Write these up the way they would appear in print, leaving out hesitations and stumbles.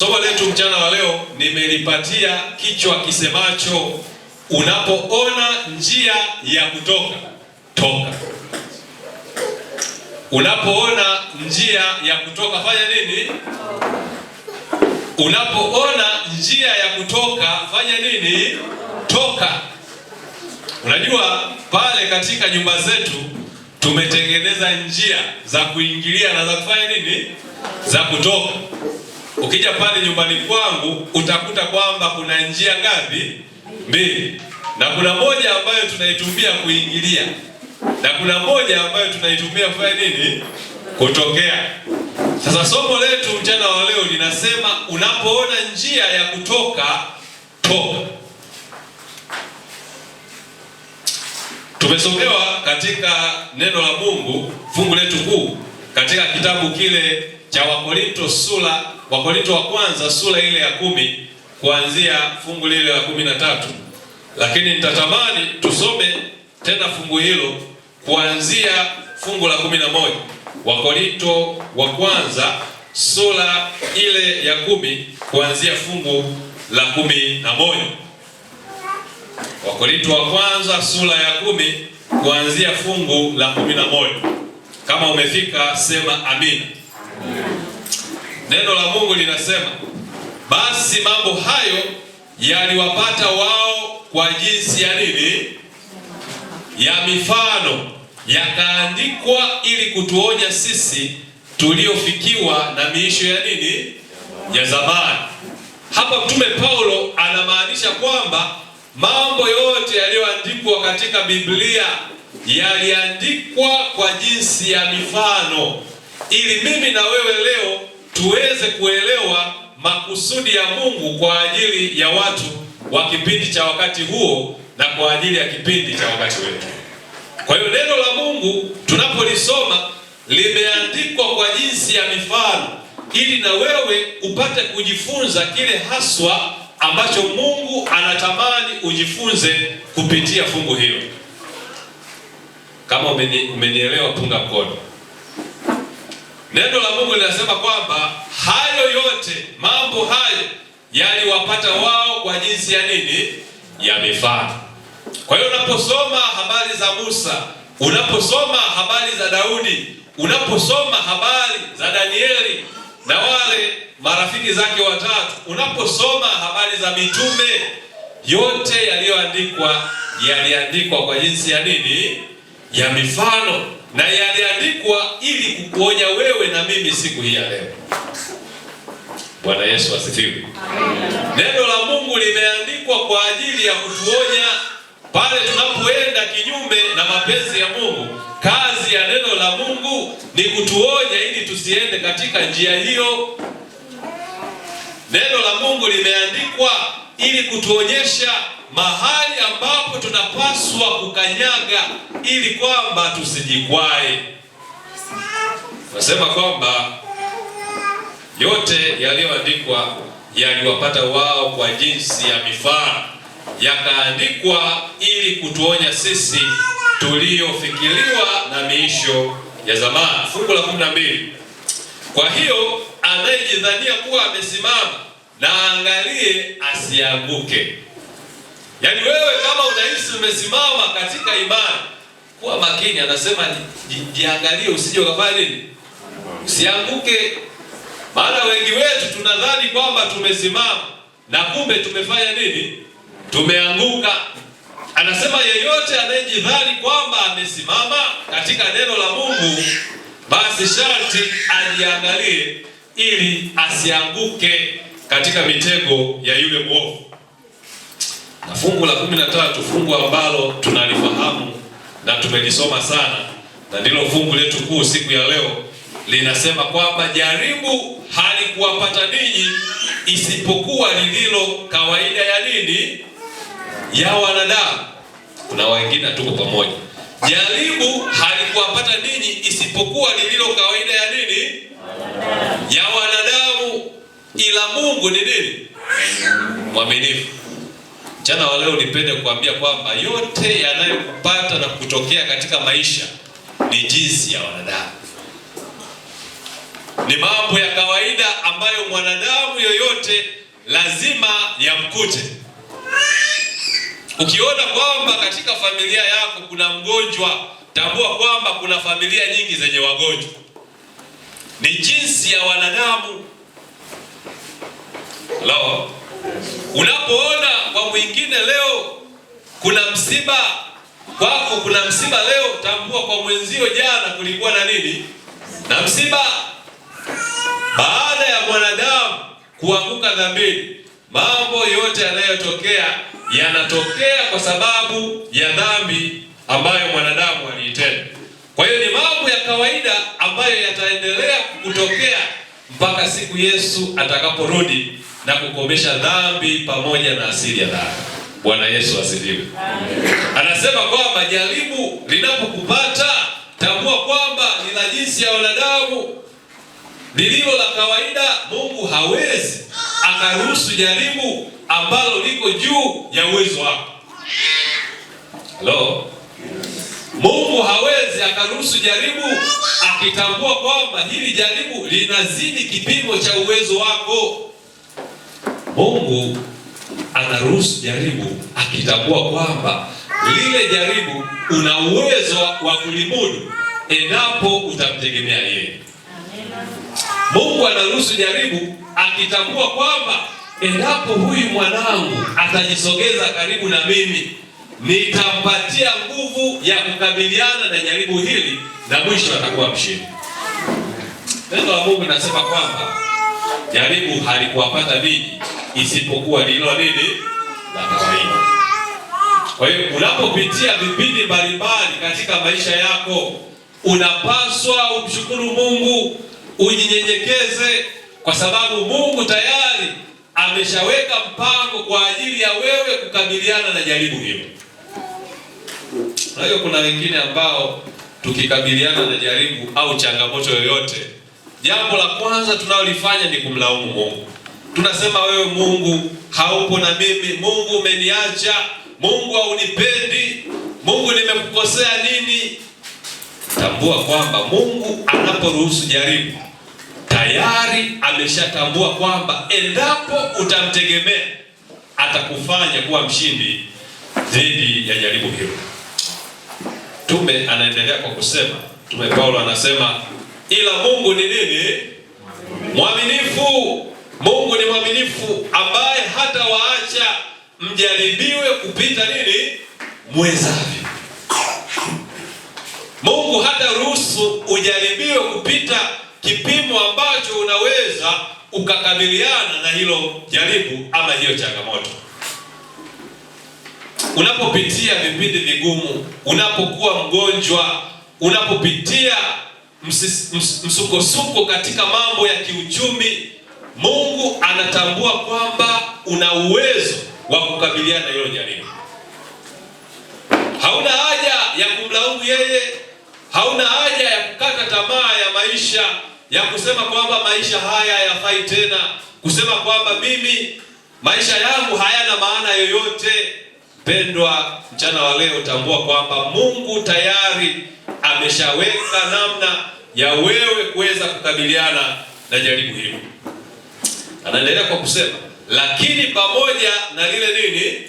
Somo letu mchana wa leo nimelipatia kichwa kisemacho unapoona njia ya kutoka, toka. Unapoona njia ya kutoka fanya nini? Unapoona njia ya kutoka fanya nini? Toka. Unajua pale katika nyumba zetu tumetengeneza njia za kuingilia na za kufanya nini? Za kutoka. Ukija pale nyumbani kwangu utakuta kwamba kuna njia ngapi? Mbili. Na kuna moja ambayo tunaitumia kuingilia na kuna moja ambayo tunaitumia kufanya nini? Kutokea. Sasa somo letu mchana wa leo linasema unapoona njia ya kutoka, toka. Tumesomewa katika neno la Mungu fungu letu kuu katika kitabu kile cha Wakorinto sura Wakorinto wa kwanza sura ile ya 10 kuanzia fungu lile la 13, lakini nitatamani tusome tena fungu hilo kuanzia fungu la 11. Wakorinto wa kwanza sura ile ya 10 kuanzia fungu la 11. Wakorinto wa kwanza sura ya 10 kuanzia fungu la 11. Kama umefika sema amina. Neno la Mungu linasema, basi mambo hayo yaliwapata wao kwa jinsi ya nini? Ya mifano, yakaandikwa ili kutuonya sisi tuliofikiwa na miisho ya nini? Ya zamani. Hapa Mtume Paulo anamaanisha kwamba mambo yote yaliyoandikwa katika Biblia yaliandikwa kwa jinsi ya mifano, ili mimi na wewe leo tuweze kuelewa makusudi ya Mungu kwa ajili ya watu wa kipindi cha wakati huo na kwa ajili ya kipindi cha wakati wetu. Kwa hiyo neno la Mungu tunapolisoma limeandikwa kwa jinsi ya mifano, ili na wewe upate kujifunza kile haswa ambacho Mungu anatamani ujifunze kupitia fungu hilo. Kama umenielewa, punga mkono. Neno la Mungu linasema kwamba hayo yote, mambo hayo yaliwapata wao kwa jinsi ya nini? Ya mifano. Kwa hiyo unaposoma habari za Musa, unaposoma habari za Daudi, unaposoma habari za Danieli na wale marafiki zake watatu, unaposoma habari za mitume, yote yaliyoandikwa yaliandikwa kwa jinsi ya nini? Ya mifano, na yaliandikwa ili kukuonya wewe na mimi siku hii ya leo. Bwana Yesu asifiwe. Neno la Mungu limeandikwa kwa ajili ya kutuonya pale tunapoenda kinyume na mapenzi ya Mungu. Kazi ya neno la Mungu ni kutuonya ili tusiende katika njia hiyo. Neno la Mungu limeandikwa ili kutuonyesha mahali ambapo tunapaswa kukanyaga ili kwamba tusijikwae. Nasema kwamba yote yaliyoandikwa yaliwapata wao kwa jinsi ya mifano, yakaandikwa ili kutuonya sisi tuliofikiriwa na miisho ya zamani. Fungu la 12. Kwa hiyo anayejidhania kuwa amesimama na angalie asianguke. Yaani wewe kama unahisi umesimama katika imani, kuwa makini. Anasema jiangalie usije ukafanya nini? Usianguke. Maana wengi wetu tunadhani kwamba tumesimama na kumbe tumefanya nini? Tumeanguka. Anasema yeyote anayejidhani kwamba amesimama katika neno la Mungu, basi sharti ajiangalie ili asianguke katika mitego ya yule mwovu. Na fungu la 13, fungu ambalo tunalifahamu na tumelisoma sana na ndilo fungu letu kuu siku ya leo, linasema kwamba jaribu halikuwapata ninyi isipokuwa lililo kawaida ya nini? Ya wanadamu. Kuna wengine tuko pamoja. Jaribu halikuwapata ninyi isipokuwa lililo kawaida ya nini? Ya wanadamu, ila Mungu ni nini? Mwaminifu. Mchana wa leo nipende kuambia kwamba yote yanayokupata na kutokea katika maisha ni jinsi ya wanadamu. Ni mambo ya kawaida ambayo mwanadamu yoyote lazima yamkute. Ukiona kwamba katika familia yako kuna mgonjwa, tambua kwamba kuna familia nyingi zenye wagonjwa. Ni jinsi ya wanadamu. Hello? Unapoona kwa mwingine leo kuna msiba, kwako kuna msiba leo, tambua kwa mwenzio jana kulikuwa na nini? Na msiba. Baada ya mwanadamu kuanguka dhambini, mambo yote yanayotokea yanatokea kwa sababu ya dhambi ambayo mwanadamu aliitenda. Kwa hiyo ni mambo ya kawaida ambayo yataendelea kutokea mpaka siku Yesu atakaporudi na kukomesha dhambi pamoja na asili ya dhambi. Bwana Yesu asifiwe. Anasema kwamba jaribu linapokupata, tambua kwamba ni la jinsi ya wanadamu, lililo la kawaida. Mungu hawezi akaruhusu jaribu ambalo liko juu ya uwezo wako. Hello? Mungu hawezi akaruhusu jaribu akitambua kwamba hili jaribu linazidi kipimo cha uwezo wako. Mungu anaruhusu jaribu akitambua kwamba lile jaribu una uwezo wa kulimudu endapo utamtegemea yeye. Mungu anaruhusu jaribu akitambua kwamba endapo huyu mwanangu atajisogeza karibu na mimi, nitampatia nguvu ya kukabiliana na jaribu hili na mwisho atakuwa mshindi. Neno la Mungu linasema kwamba jaribu halikuwapata ninyi isipokuwa lililo nini? La kawaida. Kwa hiyo unapopitia vipindi mbalimbali katika maisha yako, unapaswa umshukuru Mungu, ujinyenyekeze, kwa sababu Mungu tayari ameshaweka mpango kwa ajili ya wewe kukabiliana na jaribu hilo. Na hiyo kuna wengine ambao tukikabiliana na jaribu au changamoto yoyote, jambo la kwanza tunalolifanya ni kumlaumu Mungu. Tunasema, wewe Mungu haupo na mimi, Mungu umeniacha, Mungu haunipendi, Mungu nimekukosea nini? Tambua kwamba Mungu anaporuhusu jaribu, tayari ameshatambua kwamba endapo utamtegemea atakufanya kuwa mshindi dhidi ya jaribu hilo. Mtume anaendelea kwa kusema, Mtume Paulo anasema, ila Mungu ni nini? Mwaminifu. Mungu ni mwaminifu ambaye hata waacha mjaribiwe kupita nini? Mwezavyo. Mungu hata ruhusu ujaribiwe kupita kipimo ambacho unaweza ukakabiliana na hilo jaribu ama hiyo changamoto. Unapopitia vipindi vigumu, unapokuwa mgonjwa, unapopitia msukosuko katika mambo ya kiuchumi, Mungu anatambua kwamba una uwezo wa kukabiliana na hilo jaribu. Hauna haja ya kumlaumu yeye, hauna haja ya kukata tamaa ya maisha, ya kusema kwamba maisha haya hayafai tena, kusema kwamba mimi maisha yangu hayana maana yoyote. Pendwa, mchana wa leo tambua kwamba Mungu tayari ameshaweka namna ya wewe kuweza kukabiliana na jaribu hilo. Anaendelea kwa kusema, lakini pamoja na lile nini?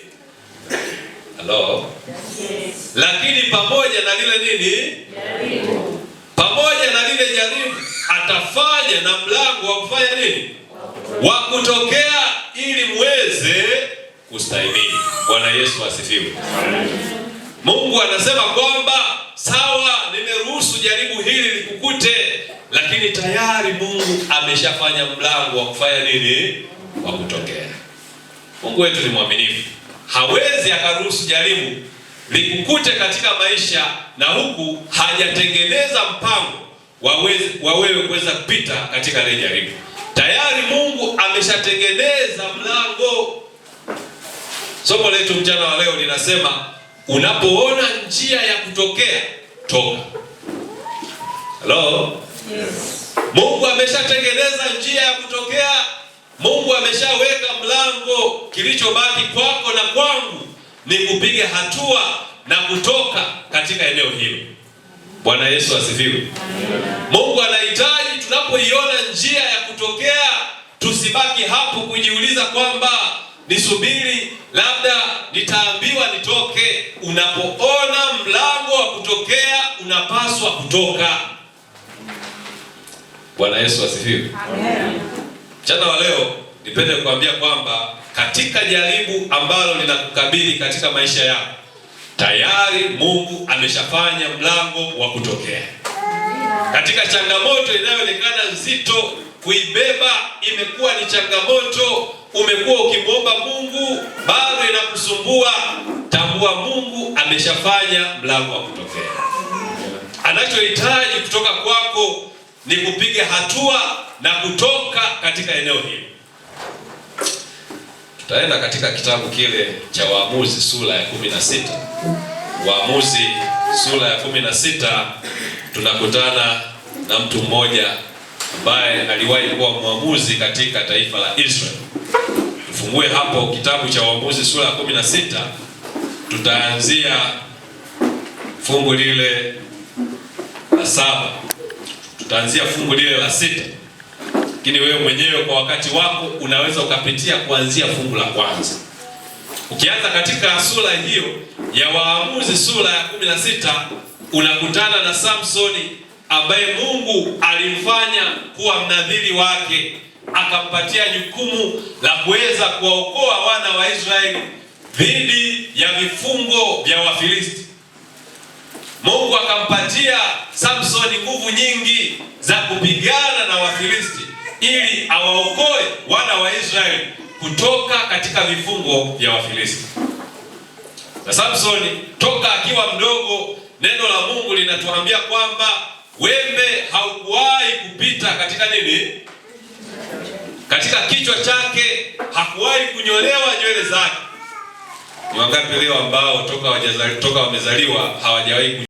Hello? Yes. Lakini pamoja na lile nini? Jaribu. Pamoja na lile jaribu atafanya na mlango wa kufanya nini? Wa kutokea ili muweze kustahimili. Bwana Yesu asifiwe. Mungu anasema kwamba sawa, nimeruhusu jaribu hili likukute, lakini tayari Mungu ameshafanya mlango wa kufanya nini? Wa kutokea. Mungu wetu ni mwaminifu, hawezi akaruhusu jaribu likukute katika maisha na huku hajatengeneza mpango wa wewe kuweza kupita katika lile jaribu. Tayari Mungu ameshatengeneza mlango. Somo letu mchana wa leo linasema unapoona njia ya kutokea, toka. Hello? Yes. Mungu ameshatengeneza njia ya kutokea. Mungu ameshaweka mlango. Kilichobaki kwako na kwangu ni kupiga hatua na kutoka katika eneo hilo. Bwana Yesu asifiwe. Amen. Mungu anahitaji tunapoiona njia ya kutokea, tusibaki hapo kujiuliza kwamba nisubiri labda nitaambiwa nitoke. Unapoona mlango wa kutokea, unapaswa kutoka. Bwana Yesu asifiwe. Amen. Mchana wa leo nipende kuambia kwamba katika jaribu ambalo linakukabili katika maisha yako, tayari Mungu ameshafanya mlango wa kutokea. Katika changamoto inayoonekana nzito kuibeba, imekuwa ni changamoto, umekuwa ukimwomba Mungu bado inakusumbua, tambua Mungu ameshafanya mlango wa kutokea. Anachohitaji kutoka kwako ni kupiga hatua na kutoka katika eneo hili. Tutaenda katika kitabu kile cha Waamuzi sura ya 16. Waamuzi sura ya 16 tunakutana na mtu mmoja ambaye aliwahi kuwa mwamuzi katika taifa la Israeli. Tufungue hapo kitabu cha Waamuzi sura ya 16, tutaanzia fungu lile la 7. Tutaanzia fungu lile la 6. Lakini wewe mwenyewe kwa wakati wako unaweza ukapitia kuanzia fungu la kwanza. Ukianza katika sura hiyo ya Waamuzi sura ya 16, unakutana na Samsoni ambaye Mungu alimfanya kuwa mnadhiri wake, akampatia jukumu la kuweza kuwaokoa wana wa Israeli dhidi ya vifungo vya Wafilisti. Mungu akampatia Samsoni nguvu nyingi za kupigana na Wafilisti ili awaokoe wana wa Israeli kutoka katika vifungo vya Wafilisti. Na Samsoni toka akiwa mdogo, neno la Mungu linatuambia kwamba wembe haukuwahi kupita katika nini? Katika kichwa chake, hakuwahi kunyolewa nywele zake. Ni wangapi leo ambao toka wamezaliwa hawajawahi